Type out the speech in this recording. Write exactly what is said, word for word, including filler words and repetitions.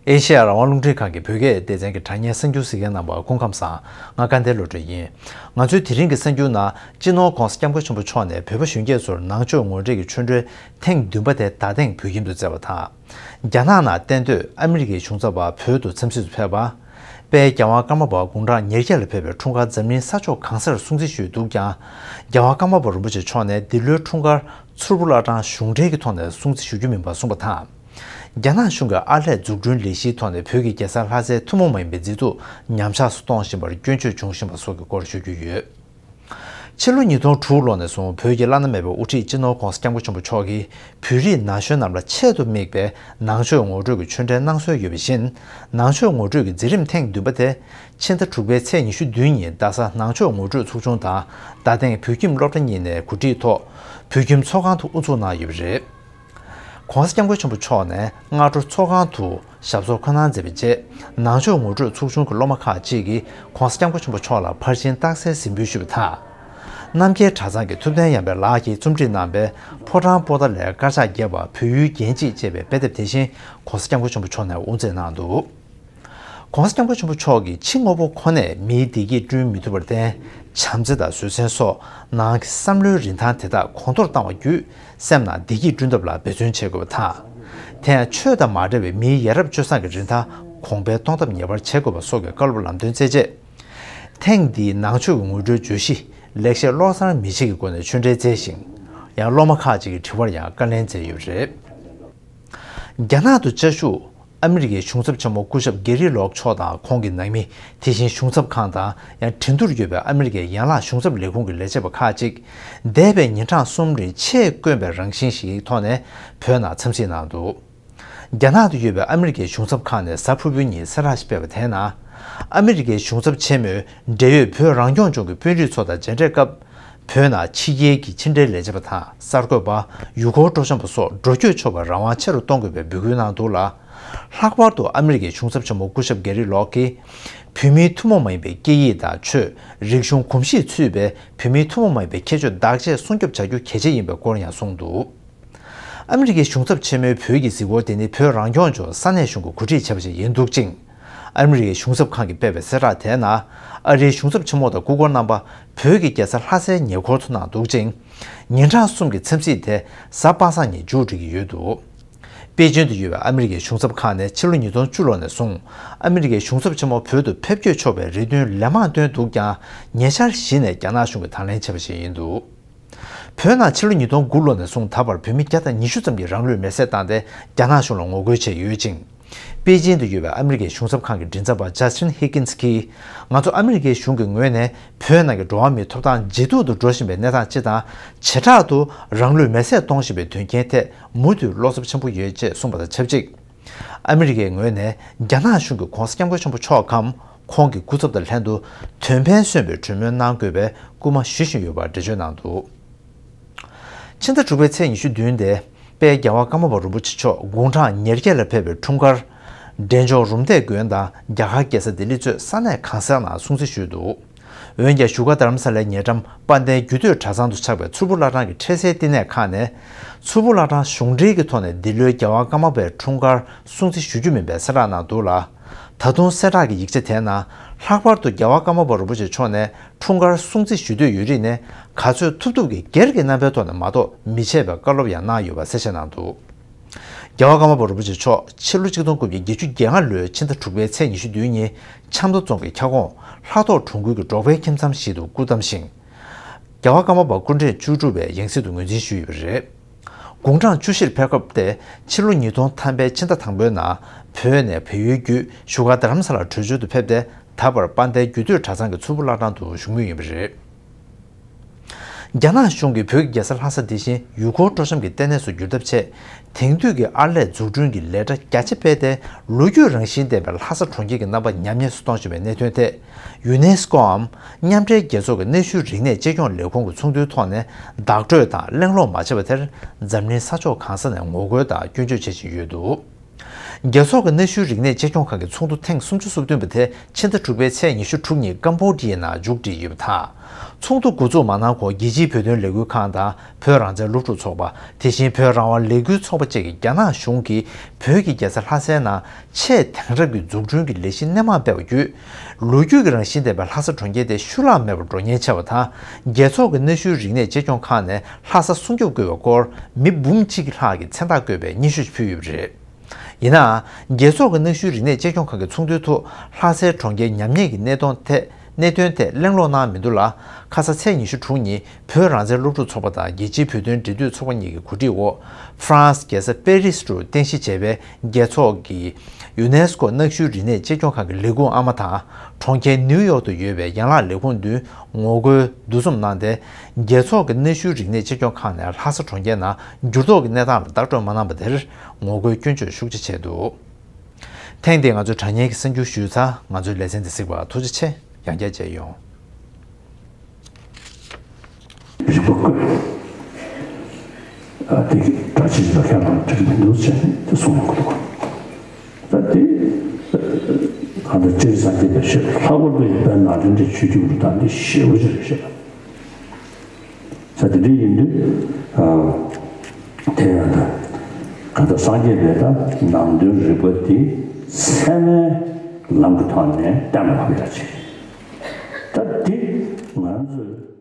ཨེ་ཤེ་ཡ་རང་དབང་རླུང་འཕྲིན་ཁང་གི་བོད་སྐད་སྡེ་ཚན་གྱི་དྲ་བརྙན་གསར་འགྱུར་གཟིགས་མཁན་རྣམ་པ་སྐུ་ཁམས་བཟང་། ང་དགའ་ལྡན་བློ་གྲོས་ཡིན། ང་ཚོའི་དེ་རིང་གི་གསར་འགྱུར་ནང་སྤྱི་ནོར་༧གོང་ས་༧སྐྱབས་མགོན་ཆེན་པོ་མཆོག་ནས་བོད་པ་གཞོན་སྐྱེས་ཚོར་ནང་ཆོས་ངོ་སྤྲོད་ཀྱི་ཆོས་འབྲེལ་ཐེངས་བདུན་པ་དེ་ད་ཐེངས་བོད་ཁྱིམ་དུ་བསྩལ་བ་དང་། རྒྱ་ནག་ནང་གཏན་སྡོད་ཨ་མི་རི་ཀའི་གཞུང་ཚབ་པ་བོད་དུ་འཚམས་གཟིགས་སུ་ཕེབས་པ། དཔལ་རྒྱལ་དབང་ཀརྨ་པ་དགུང་གྲངས་ཉེར་བརྒྱད་ལ་ཕེབས་པའི་འཁྲུངས་སྐར་འཛམ་གླིང་ས་ཕྱོགས་གང་སར་སྲུང་བརྩི་ཞུས་འདུག་ཀྱང་། རྒྱལ་དབང་ཀརྨ་པ་རིན་པོ་ཆེ་མཆོག་ནས་འདི་ལོའི་འཁྲུངས་སྐར་མཚུར་ཕུ་བླ་བྲང་གཞུང་འབྲེལ་གྱི་ཐོག་ནས་སྲུང་བརྩི་ཞུ་རྒྱུ་མིན་པ་གསུངས་པ་དང་། རྒྱ་ནག་གཞུང་གི་ཨར་ལས་འཛུགས་སྐྲུན་ལས་གཞིའི་ཐོག་ནས་བོད་ཀྱི་རྒྱལ་ས་ལྷ་སའི་ཐུན་མོང་མ་ཡིན་པའི་མཛེས་སྡུག་ཉམས་ཆག་སུ་གཏོང་བཞིན་པར་སྐྱོན་བརྗོད་བྱུང་བཞིན་པ་སོགས་ཀྱི་སྐོར་ཞུ་རྒྱུ་ཡོད། ཕྱི་ལོ་ཉིས་སྟོང་དྲུག་ལོ་ནས་བཟུང་བོད་ཀྱི་བླ་ན་མེད་པའི་དབུ་ཁྲིད་སྤྱི་ནོར་༧གོང་ས་༧སྐྱབས་མགོན་ཆེན་པོ་མཆོག་གིས་བོད་རིགས་ན་གཞོན་རྣམས་ལ་ཆེད་དུ་དམིགས་པའི་ནང་ཆོས་ངོ་སྤྲོད་ཀྱི་ཆོས་འབྲེལ་གནང་སྲོལ་ཡོད་པ་བཞིན། ནང་ཆོས་ངོ་སྤྲོད་ཀྱི་མཛད་རིམ་ཐེངས་བདུན་པ་དེ་ཕྱི་ཟླ་དྲུག་པའི་ཚེས་ཉི་ཤུ་བདུན་ཉིན་རྡ་ས་ནང་ཆོས་ངོ་སྤྲོད་ཚོགས་ཆུང་དང་རྡ་སྟེང་བོད་ཁྱིམ་སློབ་གྲྭ་གཉིས་ནས་གོ་སྒྲིག་ཐོག་བོད་ཁྱིམ་ཚོགས་ཁང་དུ་དབུ་འཛུགས་གནང་ཡོད་པ་རེད། ༧གོང་ས་༧སྐྱབས་མགོན་ཆེན་པོ་མཆོག་ནས་སྔ་དྲོ་ཚོགས་ཁང་དུ་ཞབས་སོར་འཁོད་གནང་མཛད་པའི་རྗེས། ནང་ཆོས་ངོ་སྤྲོད་ཚོགས་ཆུང་གི་སློབ་མ་ཁག་ཅིག་གིས་༧གོང་ས་༧སྐྱབས་མགོན་ཆེན་པོ་མཆོག་ལ་ཕར་ཕྱིན་རྟགས་གསལ་གཟིགས་འབུལ་ཞུས་པ་དང་། རྣམ་རྒྱལ་གྲྭ་ཚང་གི་ཐུབ་བསྟན་ཡར་འཕེལ་ལགས་ཀྱིས་རྩོམ་སྒྲིག་གནང་བའི་ཕོ་བྲང་པོ་ཏཱ་ལའི་དཀར་ཆག་རྒྱས་པ་བོད་ཡུལ་རྒྱན་གཅིག་ཅེས་པའི་དཔེ་དེབ་དེ་བཞིན་༧གོང་ས་༧སྐྱབས་མགོན་ཆེན་པོ་མཆོག་ནས་དབུ་མཛད་གནང་འདུག ༧གོང་ས་༧སྐྱབས་མགོན་ཆེན་པོ་མཆོག་གིས་ཕྱི་དངོས་པོ་ཁོ་ནས་མིའི་བདེ་སྐྱིད་བསྐྲུན་མི་ཐུབ་པར་བརྟེན། བྱམས་བརྩེ་དང་བཟོད་བསྲན་སོགས་ནང་གི་བསམ་བློའི་རིན་ཐང་དེ་དག་གོང་མཐོར་བཏང་བ་བརྒྱུད། སེམས་ནང་བདེ་སྐྱིད་བསྐྲུན་ཐབས་ལ་འབད་བརྩོན་བྱེད་དགོས་པ་དང་། དེ་ཡང་ཆོས་དང་མ་འབྲེལ་བའི་མིའི་ཡ་རབས་སྤྱོད་བཟང་གི་རིན་ཐང་གོང་འཕེལ་གཏོང་ཐབས་ངེས་པར་བྱེད་དགོས་པ་སོགས་ཀྱི་བཀའ་སློབ་ལམ་སྟོན་སྩལ་རྗེས། ཐེངས་འདིའི་ནང་ཆོས་ཀྱི་ངོ་སྤྲོད་བརྗོད་གཞི་ལེགས་བཤད་བློ་གསར་མི་བརྗེད་ཀྱི་སྒོ་ནས་ཆོས་འབྲེལ་སྩལ་ཞིང་། ཡང་སློབ་མ་ཁག་ཅིག་གི་དྲི་བར་ཡང་བཀའ་ལན་སྩལ་ཡོད་པ་རེད། རྒྱ་ནག་ཏུ་བཅའ་བཞུགས་ཨ་མི་རི་ཀའི་གཞུང་ཚབ་ཆེན་མོ་སྐུ་ཞབས་གྷེ་རི་ལོག་མཆོག་དང་ཁོང་གི་ནང་མི། དེ་བཞིན་གཞུང་ཚབ་ཁང་དང་ཡང་འགྲན་བསྡུར་ཡོད་པའི་ཨ་མི་རི་ཀའི་ཡན་ལག་གཞུང་ཚབ་ལས་ཁུངས་ཀྱི་ལས་བྱེད་པ་ཁག་ཅིག་འདས་པའི་ཉིན་གྲངས་གསུམ་རིང་ཆེས་དཀོན་པའི་རང་བཞིན་ཞིག་ཐོག་ནས་བོད་ནང་འཚམས་གཟིགས་གནང་འདུག་རྒྱ་ནག་ཏུ་ཡོད་པའི་ཨ་མི་རི་ཀའི་གཞུང་ཚབ་ཁང་ནས་གཟའ་ཕུར་བུའི་ཉིན་གསལ་བསྒྲགས་ཤིག་སྤེལ་བ་དེའི་ནང་། ཨ་མི་རི་ཀའི་གཞུང་ཚབ་ཆེན་མོས་འབྲེལ་ཡོད་བོད་རང་སྐྱོང་ལྗོངས་ཀྱི་དཔོན་རིགས་ཚོ་དང་མཇལ་འཕྲད་སྐབས། བོད་ནང་ཕྱི་རྒྱལ་གྱི་ཕྱི་འབྲེལ་ལས་བྱེད་པ་དང་གསར་འགོད་པ། ཡུལ་སྐོར་སྤྲོ་འཆམ་པ་སོགས་འགྲོ་སྐྱོད་ཆོག་པའི་རང་དབང་ཆེ་རུ་གཏོང་དགོས་པའི་འབོད་སྐུལ་གནང་འདུག་ལ། ལྷག་པར་དུ་ཨ་མི་རི་ཀའི་གཞུང་ཚབ་ཆེན་མོ་སྐུ་ཞབས་གྷེ་རི་ལོག་གིས། བོད་མིའི་ཐུན་མོང་མ་ཡིན་པའི་སྐད་ཡིག་དང་ཆོས། རིག་གཞུང་གོམས་གཤིས་ཚུད་པའི་བོད་མིའི་ཐུན་མོང་མ་ཡིན་པའི་ཁྱད་ཆོས་བདག་གཅེས་སྲུང་སྐྱོབ་བྱ་རྒྱུ་གལ་ཆེ་ཡིན་པའི་སྐོར་ཡང་གསུངས་འདུག་ཨ་མི་རི་ཀའི་གཞུང་ཚབ་ཆེན་མོའི་བོད་ཀྱི་གཟིགས་སྐོར་དེ་ནི་བོད་རང་སྐྱོང་ལྗོངས་ས་གནས་གཞུང་གིས་གོ་སྒྲིག་བྱས་པ་ཞིག་ཡིན་འདུག་ཅིང་། ཨ་མི་རི་ཀའི་གཞུང་ཚབ་ཁང་གིས་སྤེལ་བའི་གསལ་བསྒྲགས་དེའི་ནང་། ཨ་རིའི་གཞུང་ཚབ་ཆེན་མོ་དང་སྐུ་འཁོར་རྣམ་པ་བོད་ཀྱི་རྒྱལ་ས་ལྷ་སའི་ཉེ་འཁོར་དུ་གནང་འདུག་ཅིང་། ཉིན་གྲངས་གསུམ་གྱི་འཚམས་གཟིགས་དེ་གཟའ་པ་སངས་ཉིན་མཇུག་སྒྲིལ་གྱི་ཡོད་འདུག་པེ་ཅིན་དུ་ཡོད་པའི་ཨ་མི་རི་ཀའི་གཞུང་ཚབ་ཁང་ནས་ཕྱི་ལོ་ཉིས་སྟོང་བཅུ་ལོ་ནས་བཟུང་ཨ་མི་རི་ཀའི་གཞུང་ཚབ་ཆེན་མོ་བོད་དུ་ཕེབས་སྐྱོད་ཆོག་པའི་རེ་འདུན་ལན་མང་བཏོན་འདུག་ཀྱང་ཉེ་ཆར་གཞི་ནས་རྒྱ་ནག་གཞུང་གིས་དང་ལེན་བྱས་པ་ཞིག་ཡིན་འདུག་བོད་ནང་ཕྱི་ལོ་ཉིས་སྟོང་དགུ་ལོ་ནས་བཟུང་ད་བར་བོད་མི་བརྒྱ་དང་ཉི་ཤུ་ཙམ་གྱིས་རང་ལུས་མེར་སྲེག་བཏང་སྟེ་རྒྱ་ནག་གཞུང་ལ་ངོ་རྒོལ་བྱས་ཡོད་ཅིང་། པེ་ཅིན་དུ་ཡོད་པའི་ཨ་མི་རི་ཀའི་གཞུང་ཚབ་ཁང་གི་མགྲིན་ཚབ་པ་ཇ་སི་ཊིན་ཧི་ཀིན་སི་གིས། ང་ཚོ་ཨ་མི་རི་ཀའི་གཞུང་གི་ངོས་ནས་བོད་ནང་གི་འགྲོ་བ་མིའི་ཐོབ་ཐང་ཇེ་སྡུག་ཏུ་འགྲོ་བཞིན་པའི་གནས་སྟངས་སྤྱི་དང་། བྱེ་བྲག་ཏུ་རང་ལུས་མེར་སྲེག་གཏོང་བཞིན་པའི་དོན་རྐྱེན་ཐད་མུ་མཐུད་བློ་འཚབ་ཆེན་པོ་ཡོད་ཅེས་གསུངས་པ་དང་ཆབས་ཅིག་ཨ་མི་རི་ཀའི་ངོས་ནས་རྒྱ་ནག་གཞུང་གིས་༧གོང་ས་༧སྐྱབས་མགོན་ཆེན་པོ་མཆོག་གམ། ཁོང་གི་སྐུ་ཚབ་དང་ལྷན་དུ་དོན་ཕན་སོན་པའི་གྲོས་མོལ་གནང་དགོས་པའི་སྐུལ་མ་ཞུ་བཞིན་ཡོད་པར་འགྲེལ་བརྗོད་གནང་འདུག་ཕྱི་ཟླ་དྲུག་པའི་ཚེས་ཉི་ཤུ་བདུན་ཏེ། དཔལ་རྒྱལ་བ་ཀརྨ་པ་རིན་པོ་ཆེ་མཆོག་དགུང་གྲངས་ཉེར་བརྒྱད་ལ་ཕེབས་པའི་འཁྲུངས་སྐར། འབྲས་ལྗོངས་རུམ་བཏེག་དགོན་དང་རྒྱ་གར་རྒྱལ་ས་ལྡི་ལི་གཙོས་ས་གནས་གང་སར་ནང་སྲུང་བརྩི་ཞུས་འདུག་འོན་ཀྱང་བཞུགས་སྒར་རྡ་རམ་ས་ལའི་ཉེ་འགྲམ་དཔལ་ལྡན་རྒྱུད་སྟོད་གྲྭ་ཚང་དུ་ཆགས་པའི་མཚུར་ཕུ་བླ་བྲང་གི་འཕྲལ་སེལ་བསྟི་གནས་ཁག་ནས། མཚུར་ཕུ་བླ་བྲང་གཞུང་འབྲེལ་གྱི་ཐོག་ནས་འདི་ལོའི་རྒྱལ་བ་ཀརྨ་པའི་འཁྲུངས་སྐར་སྲུང་བརྩི་ཞུ་རྒྱུ་མིན་པའི་གསལ་བསྒྲགས་གནང་འདུག་ལ། ད་དུང་གསལ་བསྒྲགས་ཀྱི་ཡིག་ཆ་དེའི་ནང་། ལྷག་པར་དུ་རྒྱལ་བ་ཀརྨ་པ་རིན་པོ་ཆེ་མཆོག་ནས་འཁྲུངས་སྐར་སྲུང་བརྩི་ཞུ་འདོད་ཡོད་རིགས་ནས་ག་ཚོད་ཐུབ་ཐུབ་ཀྱིས་སྒེར་གྱི་རྣམ་པའི་ཐོག་ནས་མ་གཏོགས་མི་བྱེད་པའི་བཀའ་སློབ་ཡང་གནང་ཡོད་པ་གསལ་བཤད་གནང་འདུག་རྒྱལ་བ་ཀརྨ་པ་རིན་པོ་ཆེ་མཆོག་ཕྱི་ལོ་ཆིག་སྟོང་དགུ་བརྒྱ་བརྒྱད་ཅུ་གྱ་ལྔ་ལོའི་ཕྱི་ཟླ་དྲུག་པའི་ཚེས་ཉི་ཤུ་བདུན་ཉིན་ཆབ་མདོ་རྫོང་གི་ཁྱབ་ཁོངས་ལྷག་ཐོག་གྲོང་ཁུལ་གྱི་འབྲོག་པའི་ཁྱིམ་ཚང་ཞིག་ཏུ་སྐུ་བལྟམས་ཤིང་། རྒྱལ་བ་ཀརྨ་པ་སྐུ་ཕྲེང་བཅུ་དྲུག་པའི་ཡང་སྲིད་དུ་ངོས་འཛིན་ཞུས་ཡོད་པ་རེད། དགུང་གྲངས་བཅུ་བཞིར་ཕེབས་སྐབས་ཏེ་ཕྱི་ལོ་ཉིས་སྟོང་ཐམ་པའི་ཕྱི་ཟླ་དང་པོའི་ནང་བོད་ནས་བལ་ཡུལ་བརྒྱུད་བཞུགས་སྒར་རྡ་རམ་ས་ལར་བྲོས་བྱོལ་དུ་ཕེབས་ཏེ་ད་བར་དཔལ་ལྡན་རྒྱུད་སྟོད་གྲྭ་ཚང་གི་མཚུར་ཕུ་བླ་བྲང་དུ་བཞུགས་མུས་ཡིན་པ་རེད། རྒྱ་ནག་གཞུང་གིས་བོད་ཀྱི་རྒྱལ་ས་ལྷ་ས་དེ་བཞིན་ཡུལ་སྐོར་སྤྲོ་འཆམ་གྱི་ལྟེ་གནས་སུ་འགྱུར་ཐབས་ཆེད། དེང་དུས་ཀྱི་ཨར་ལས་འཛུགས་སྐྲུན་གྱི་ལས་གྲྭ་རྒྱ་ཆེ་སྤེལ་ཏེ། ལོ་རྒྱུས་རང་བཞིན་ལྡན་པའི་ལྷ་ས་གྲོང་ཁྱེར་གྱི་རྣམ་པ་ཉམས་ཉེས་སུ་གཏོང་བཞིན་པའི་གནད་དོན་ཐད། ཡུ་ནེ་སི་ཀོའམ་མཉམ་འབྲེལ་རྒྱལ་ཚོགས་ཀྱི་གནའ་ཤུལ་རིག་གནས་གཅེས་སྐྱོང་ལས་ཁུངས་ཀྱི་ཚོགས་འདུའི་ཐོག་ནས་བདག་སྤྲོད་དང་གླེང་སློང་མ་བྱས་པ་དེར། འཛམ་གླིང་ས་ཕྱོགས་གང་ས་ནས་ངོ་རྒོལ་དང་སྐྱོན་བརྗོད་བྱེད་བཞིན་ཡོད་འདུག་རྒྱལ་ཚོགས་ཀྱི་གནའ་ཤུལ་རིག་གནས་གཅེས་སྐྱོང་ཁང་གི་ཚོགས་འདུ་ཐེངས་སུམ་ཅུ་སོ་བདུན་པ་དེ་ཕྱི་ཟླ་དྲུག་པའི་ཚེས་ཉི་ཤུ་དྲུག་ཉིན་ཀམ་བྷོ་ཌི་ཡའི་ནང་མཇུག་བསྒྲིལ་ཡོད་པ་དང་། ཚོགས་འདུ་འགོ་འཛུགས་མ་གནང་གོང་རྒྱལ་སྤྱིའི་བོད་དོན་ལས་འགུལ་ཁང་དང་བོད་རང་བཙན་སློབ་ཕྲུག་ཚོགས་པ། དེ་བཞིན་བོད་རང་དབང་ལས་འགུལ་ཚོགས་པ་བཅས་ཀྱིས་རྒྱ་ནག་གཞུང་གིས་བོད་ཀྱི་རྒྱལ་ས་ལྷ་སའི་ནང་ཆེས་དེང་རབས་ཀྱི་འཛུགས་སྐྲུན་གྱི་ལས་གཞི་སྣེ་མང་སྤེལ་བ་བརྒྱུད། ལོ་རྒྱུས་ཀྱི་རང་བཞིན་ལྡན་པའི་ལྷ་ས་གྲོང་ཁྱེར་དེ་ཤུལ་ལྷག་མེད་པར་འགྲོ་ཉེན་ཆེ་བ་དང་། རྒྱལ་ཚོགས་ཀྱི་གནའ་ཤུལ་རིག་གནས་གཅེས་སྐྱོང་ཁང་ནས་ལྷ་ས་སྲུང་སྐྱོབ་དགོས་པའི་སྐོར་མི་འབུམ་གཅིག་ལྷག་གིས་མཚན་རྟགས་བཀོད་པའི་སྙན་ཞུ་ཕུལ་ཡོད་པ་རེད། ཡིན་ནའང་། རྒྱལ་ཚོགས་ཀྱི་གནའ་ཤུལ་རིག་གནས་གཅེས་སྐྱོང་ཁང་གི་ཚོགས་འདུའི་ཐོག་ལྷ་སའི་གྲོང་ཁྱེར་ཉམས་ཉེས་ཀྱི་གནད་དོན་ཐད། གནད་དོན་ཐད་གླེང་སློང་གནང་མི་འདུག་ལ། ཁ་ས་ཚེས་ཉི་ཤུ་དྲུག་ཉིན་བོད་རང་བཙན་སློབ་ཕྲུག་ཚོགས་པ་དང་རྒྱལ་སྤྱིའི་བོད་དོན་འབྲེལ་མཐུད་ཚོགས་པ་གཉིས་ཀྱི་གོ་སྒྲིག་འོག་ཧྥ་རན་སི་རྒྱལ་ས་པེ་རི་སི་རུ་རྟེན་གཞི་བྱས་པའི་རྒྱལ་ཚོགས་ཀྱི་ཡུ་ནེ་སི་ཀོ་གནའ་ཤུལ་རིག་གནས་གཅེས་སྐྱོང་ཁང་གི་ལས་ཁུངས་ཨ་མ་དང་། གྲོང་ཁྱེར་ནིའུ་ཡོག་ཏུ་ཡོད་པའི་ཡན་ལག་ལས་ཁུངས་བདུན་ངོ་རྒོལ་འདུ་འཛོམས་གནང་སྟེ། རྒྱལ་ཚོགས་ཀྱི་གནའ་ཤུལ་རིག་གནས་གཅེས་སྐྱོང་ཁང་ནས་ལྷ་ས་གྲོང་ཁྱེར་ནང་འགྱུར་ལྡོག་གི་གནས་སྟངས་ལ་བདག་སྤྲོད་མ་གནང་པ་དེར་ངོ་རྒོལ་སྐྱོན་བརྗོད་ཤུགས་ཆེ་བྱས་འདུག་ཐེངས་འདིའི་ང་ཚོའི་དྲ་བརྙན་གྱི་གསར་འགྱུར་ཞུས་ཚར། ང་ཚོའི་ལེ་ཚན་འདི་གཟིགས་པར་ཐུགས་རྗེ་ཆེ། ཡང་བསྐྱར་མཇལ་ཡོང་། རིག་པ་བཀོད། ཨ་དེ་གྲགས་ཆེ་ཞིག་ལ་ཁྱེད་རང་འགྲིག་མི་འདུག་ཟེར་ནས་དེ་གསུངས་ཡོང་གི་འདུག་ད་དེ་གང་ལྟར་སྤྱིར་སངས་རྒྱས་པའི་ཆོས་ལྷག་པར་དུ་ཡང་དཔལ་ནང་བསྟན་གྱི་ཆོས་བརྒྱུད་རུ་དང་འདི་ཞེ་པོ་ཅིག་རེད་ཤག་ས་དེ་འདྲ་ཡིན་དུས། ཨ་དེ་ཡང་ད་གང་ལྟར་སངས་རྒྱས་པའི་ད་ནང་དོན་རིག་པ་འདི་ཚད་མའི་ལམ་གྱི་ཐོག་ནས་བསྟན་པ་ལྷག་ཡ་ཆེ། ད་འདི་ང་ཚོས།